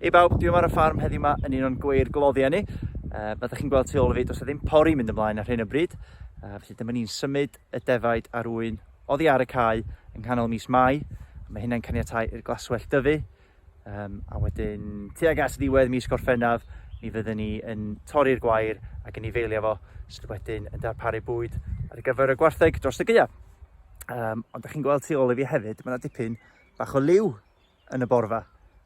Hei bawb, dwi yma ar y ffarm heddiw yma yn un o'n gweir gloddiau ni. Fel ydych chi'n gweld tu ôl i fi, does 'na ddim pori mynd ymlaen ar hyn o bryd. Felly dyma ni'n symud y defaid a'r ŵyn oddi ar y cae yng nghanol mis Mai. Mae hynna'n caniatáu i'r glaswellt dyfu. Um, a wedyn tuag at ddiwedd mis Gorffennaf, mi fyddwn ni yn torri'r gwair ac yn ei feilio fo, sydd wedyn yn darparu bwyd ar gyfer y gwartheg dros y gaeaf. Um, ond ydych chi'n gweld tu ôl i fi hefyd, mae yna dipyn bach o liw yn y borfa.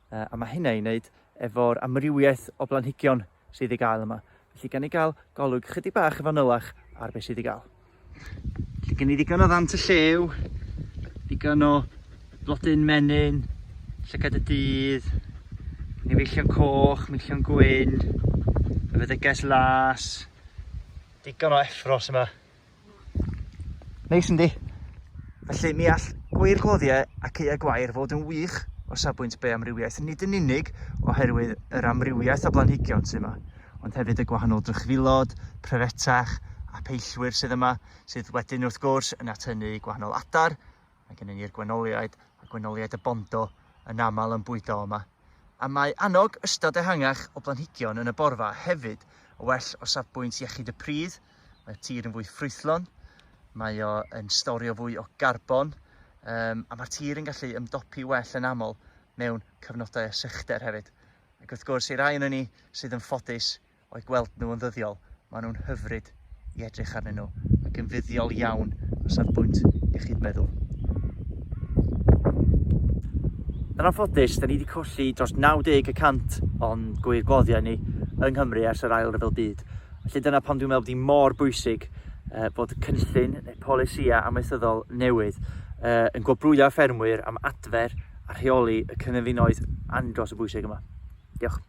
A mae hynna i wneud efo'r amrywiaeth o blanhigion sydd i gael yma. Felly gan i gael golwg chydig bach yn fanylach ar beth sydd i gael. Felly gen i ddigon o ddant y llew, digon o blodyn menyn, llygad y dydd, nifeillion coch, meillion gwyn, y feddyges las, digon o effros yma. Neis yndi? Felly mi all gweirgloddiau a caeau gwair fod yn wych o safbwynt bioamrywiaeth, nid yn unig oherwydd yr amrywiaeth o blanhigion sydd yma, ond hefyd y gwahanol drychfilod, pryfetach a peillwyr sydd yma, sydd wedyn wrth gwrs yn atynnu gwahanol adar. Mae gennym ni'r gwenoliaid a gwenoliaid y bondo yn aml yn bwydo yma. A mae annog ystod ehangach o blanhigion yn y borfa hefyd yn well o safbwynt iechyd y pridd, mae'r tir yn fwy ffrwythlon, mae o yn storio fwy o garbon, um, a mae'r tir yn gallu ymdopi well yn aml mewn cyfnodau o sychder hefyd. Ac wrth gwrs, i rai o'n ni sydd yn ffodus o'u gweld nhw yn ddyddiol, maen nhw'n hyfryd i edrych arnyn nhw ac yn fuddiol iawn o safbwynt iechyd meddwl. Yn anffodus, da ni wedi colli dros 90 y cant o'n gwirgloddiau ni yng Nghymru ers yr Ail Ryfel Byd. Felly dyna pam dwi'n meddwl bod hi mor bwysig bod cynllun neu polisïau amaethyddol newydd yn gwobrwyo ffermwyr am adfer a rheoli y cynefinoedd andros o bwysig yma. Diolch.